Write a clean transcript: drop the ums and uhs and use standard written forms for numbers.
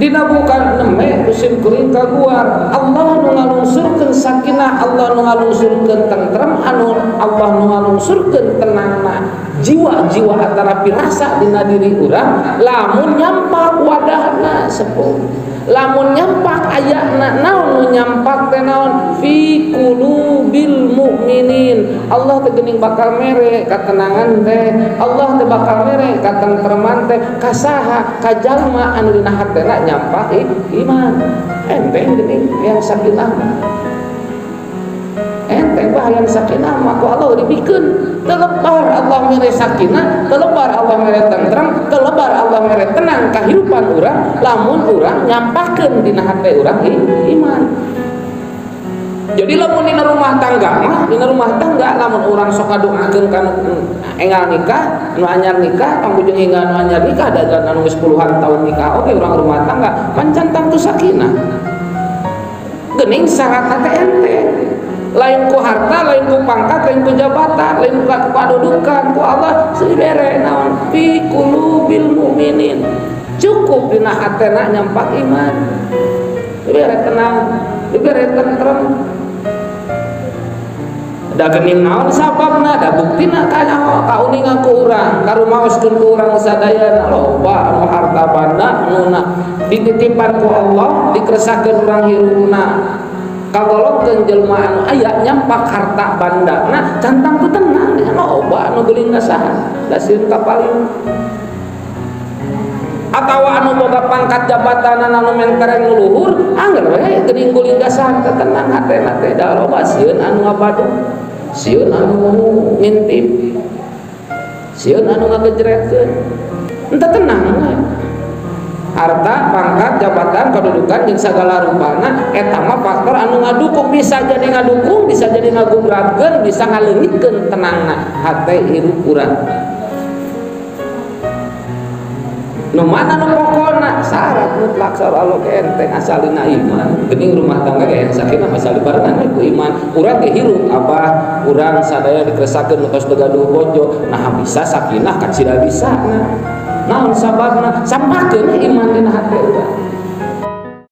Dina bukan neme musim kuring kaguar. Allah nu ngalungsurkeun sakinah, Allah nu ngalungsurkeun tentrem, anu Allah nu ngalungsurkeun tenangna jiwa-jiwa antara pirasa dina diri urang lamun nyampak wadahna sepuh, lamun nyampak ayana. Naon nu nyampak teh? Naon? Fi qulubil mukminin. Allah teh geuning bakal mere katenangan teh, Allah teh bakal mere katentreman teh kasaha? Ka jalma anu dina hatena nyampak iman. Enteng geuning yang sakinah, enteng bah yang sakinah mah ku Allah dibikeun. Telebar Allah mere sakinah, telebar Allah mere tentrem, telebar Allah mere tenang kehidupan urang lamun urang nyampakeun dina hate urang iman. Jadi lamun dina rumah tangga mah, dina rumah tangga lamun urang sok ngadoakeun ka nu enggal nikah, nu anyar nikah, pangbujung hingga nu anyar nikah da anu geus puluhan tahun nikah oke, urang rumah tangga pancan tangtu sakinah. Geuning syaratna teh enteng, lain ku harta, lain ku pangkat, lain ku jabatan, lain ku kedudukan. Ku Allah dibere naon? Fi qulubil mukminin. Cukup dina hatena nyampak iman, dibere tenang, dibere tentrem. Da geuning naon sababna? Da buktina kanyaho kauninga ku urang, karumaoskeun ku urang sadayana, loba anu harta banda anu dititipan ku Allah, dikeresakeun urang hirupna, kagolongkeun jelema anu aya nyampak harta banda. Nah, cantang tuh tenang dengan loba anu geuling saha da sieun kapalin, atawa anu boga pangkat jabatan anu mentereng nu luhur, angger we geuning guling gasahan teh tenang hatena teh, da loba sieun anu ngabadu, sieun anu ngintip, sieun anu ngagejretkeun. Entah tenang we. Harta, pangkat, jabatan, kedudukan jeung sagala rupana eta mah faktor anu ngadukung, bisa jadi ngadukung, bisa jadi ngagubragkeun, bisa ngaleungitkeun tenangna hate hirup urang. Nu mana nu pokona syarat mutlak saur Allah ke enteng asalina iman. Geuning rumah tangga ge yang sakinah asal dibarengan ku iman. Urang ge hirup apa urang sadaya dikeresakeun tos gaduh bojo, nah bisa sakinah kan? Tidak bisa. Nah, naon sababna? Sampakeun iman dina hate urang.